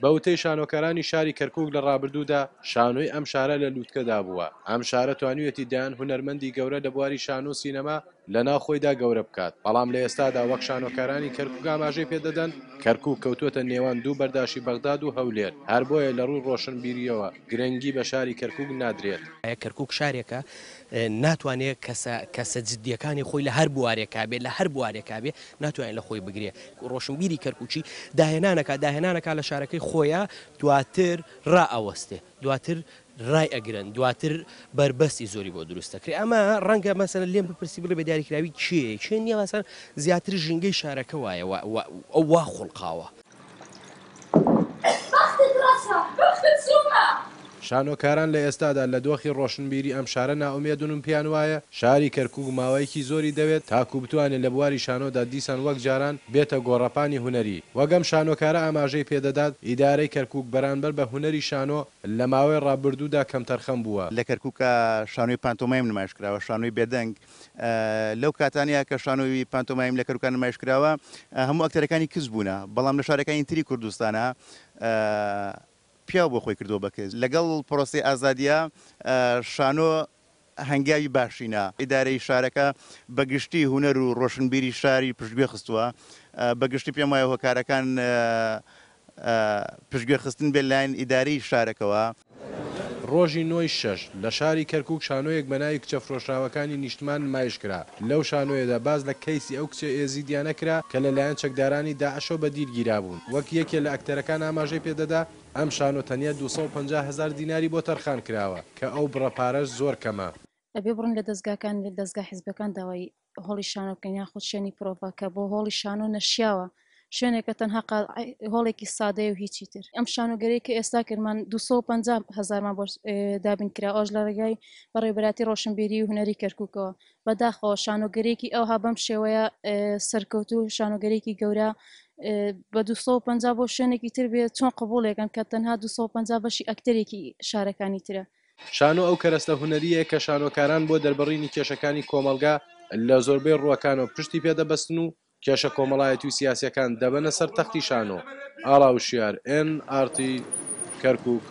بە وتەی شانۆکارانی شاری کەرکووک لە ڕابردوودا شانۆی ئەم شارە لە لووتکەدا بووە، ئەم شارە توانیویەتی دەیان هونەرمەندی گەورە لە بواری شانۆ و سینەما لەناو خۆیدا گەورە بکات، بەڵام لە ئێستادا وەک شانۆکارانی کەرکوک ئاماژەی پێدەدەن، کەرکوک کەوتووەتە نێوان دوو بەرداشی بەغداد و هەولێر، هەر بۆیە لە ڕووی ڕۆشنبیرییەوە گرنگی بە شاری کەرکوک نادرێت. کەرکوک شارێکە ناتوانێ کەسە کەسە جدییەکانی خۆی لە هەر بوارێکا بێ لە هەر بوارێکا بێ ناتوانێ لە خۆی بگرێ. ڕۆشنبیری کەرکوکی داهێنانەکا داهێنانەکا لە شارەکەی خۆیا دواتر ڕائەوەستێ. دواتر رای ئەگرن دواتر بەربەستی زۆری بۆ دروست دەکرێ ئەمە ڕەنگە مەسەلەن لێم بپرسی بڵێ بە دیاریکراوی کێیە کێ نییە مەسەلەن زیاتر ژینگەی شارەکە وایە و و ئەو وا خوڵقاوە. بەختت ڕەشە، بەختت شوومە. شانۆکاران لە ئێستادا لە دۆخی ڕۆشنبیری ئەم شارە نائومێدن و پێیان وایە شاری کەرکوک ماوەیەکی زۆری دەوێت تاکو بتوانێت لە بواری شانۆدا دیسان وەک جاران بێتە گۆڕەپانی هونەری. وەک ئەم شانۆکارە ئاماژەی پێدەدات ئیدارەی کەرکوک بەرانبەر بە هونەری شانۆ لە ماوەی ڕابردوودا کەمتەرخەم بووە. لە کەرکوکا شانۆی پانتۆمایم نمایش کراوە، شانۆی بێدەنگ. لەو کاتانەیا کە شانۆی پانتۆمایم لە کەرکوکا نمایش کراوە، هەموو ئەکتەرەکانی کچ بوونە، بەڵام لە شارەکانی تری کوردستانا پیاو بۆ خۆی کردووە بە کچ. لەگەڵ پرۆسەی ئازادیا شانۆ هەنگاوی باشی نا. ئیدارەی شارەکە بە گشتی هونەر و ڕۆشنبیری شاری پشتگوێ خستووە. بە گشتی پێم وایە هۆکارەکان پشتگوێ خستن بێت لایەن ئیدارەی شارەکەوە. ڕۆژی نۆی شەش، لە شاری کەرکوک شانۆیەک بە ناوی کچە فرۆشراوەکانی نیشتمان نمایش کرا، لەو شانۆیەدا باس لە کەیسی ئەو کچە ئێزیدیانە کرا کە لەلایەن چەکدارانی داعشەوە بە دیل گیرابوون، وەک یەکێ لە ئەکتەرەکان ئاماژەی پێدەدا، ئەم شانۆ تەنیا 250 هەزار دیناری بۆ تەرخان کراوە، کە ئەو بڕە پارەش زۆر کەمە. ئەبێ بڕۆین لە دەزگاکان لە دەزگا حیزبەکان داوای هۆڵی شانۆ بکەین یاخود شوێنی پرۆڤە کە بۆ هۆڵی شانۆ نەشیاوە شوێنێکە تەنها هۆڵێکی سادەیە و هیچی تر ئەم شانۆگەرەی کە ئێستا کردمان 250 هەزارمان بۆ دابین کرا ئەوش لە ڕێگای بەڕێوەبەراتی ڕۆشنبیری و هونەری کەرکووکەوە بەداخەوە شانۆگەرێکی ئەوها بەم شێوەیە سەرکەوتوو شانۆگەرێکی گەورە بە 250 بۆ شوێنێکی تر بێت چۆن قبوڵێکن کە تەنها 250 بەشی ئەکتەرێکی شارەکانی ترە. شانۆ ئەو کەرەستە هونەرییە کە شانۆکاران بۆ دەربڕینی کێشەکانی کۆمەڵگا لە زۆربەی ڕووەکانەوە پشتی پێ دەبەستن و کێشە کۆمەڵایەتی و سیاسییەکان دەبەنە سەر تەختی شانۆ. ئاڵا وشیار، ئێن ئاڕ تی، کەرکووک.